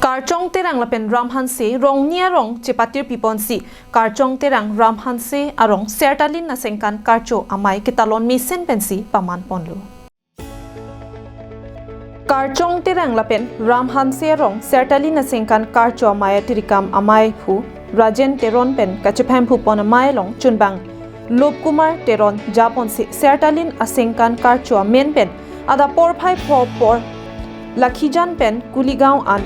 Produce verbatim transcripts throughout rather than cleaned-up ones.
Karchong Terang lapen Ram Hanse rong ni arong chepatir piponsi Karchong Terang Ram Hanse arong Sertalin Asengkan Karcho Amei ketalon mesen pensi paman ponlo. Karchong Terang lapen Ram Hanse arong Sertalin Asengkan Karcho Amei atirikam amei phu Rajen Teron pen kachephemphu pon amei along chunbang Lop Kumar Teron japonsi Sertalin Asengkan Karcho amen pen adap porphai pho apor Lakhijan pen Kuligaon an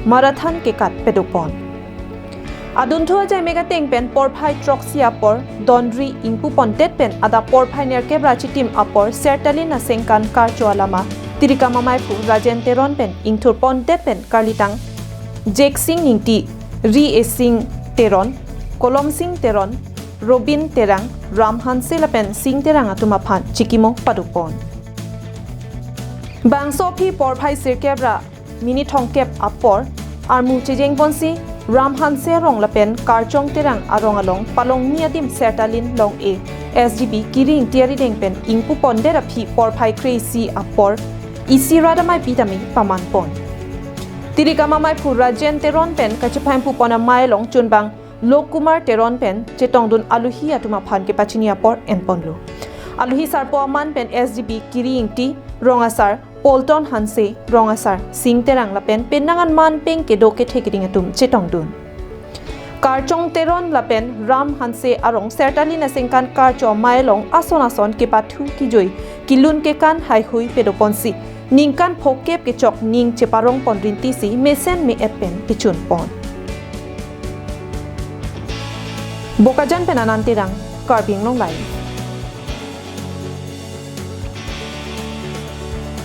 marathon kekat padopon. Adunthu ajai mek ateng pen porphai throksi apor Donri ingpu pondet pen adap porphai nerkep ra chitim apor Sertalin Asengkan Karcho alama tirikam amei phu Rajen Teron pen ingthur pondet pen karlitang Jeksing Ingti, Ri Esing Teron, Kolomsing Teron, Robin Terang, Ram Hanse lapen Sing Terang atum aphan chikimo padopon. Bangso aphi porphai sirkep ra minit thomkep apor armu chejeng ponsi Ram Hanse arong lapen Karchong Terang arong along palongni adim Sertalin long-e S G B Kiri Ingti arideng pen ingpu pondet aphi porphai kre-isi apor isi rat amei pitame paman pon. Tirikam amei phu Rajen Teron pen kachephemphu pon amei along chunbang Lop Kumar Teron pen chetongdun aluhi atum aphan kepachini apor enponlo. Aluhi sarpo aman pen S G B Kiri Ingti, rong asar Polton Hanse, rong asar Sing Terang lapen penang an man peng kedo kethe keding atum chetongdun. Karchong Teron lapen Ram Hanse arong Sertalin Asengkan Karcho amei along ason ason kepathu kijoi kilun kekan haihui padoponsi ningkan phokep kechok ning cheparong pon rintisi mesen me-et pen kechun pon. Bokajan pen Anand Terang, Karbi Anglong Live.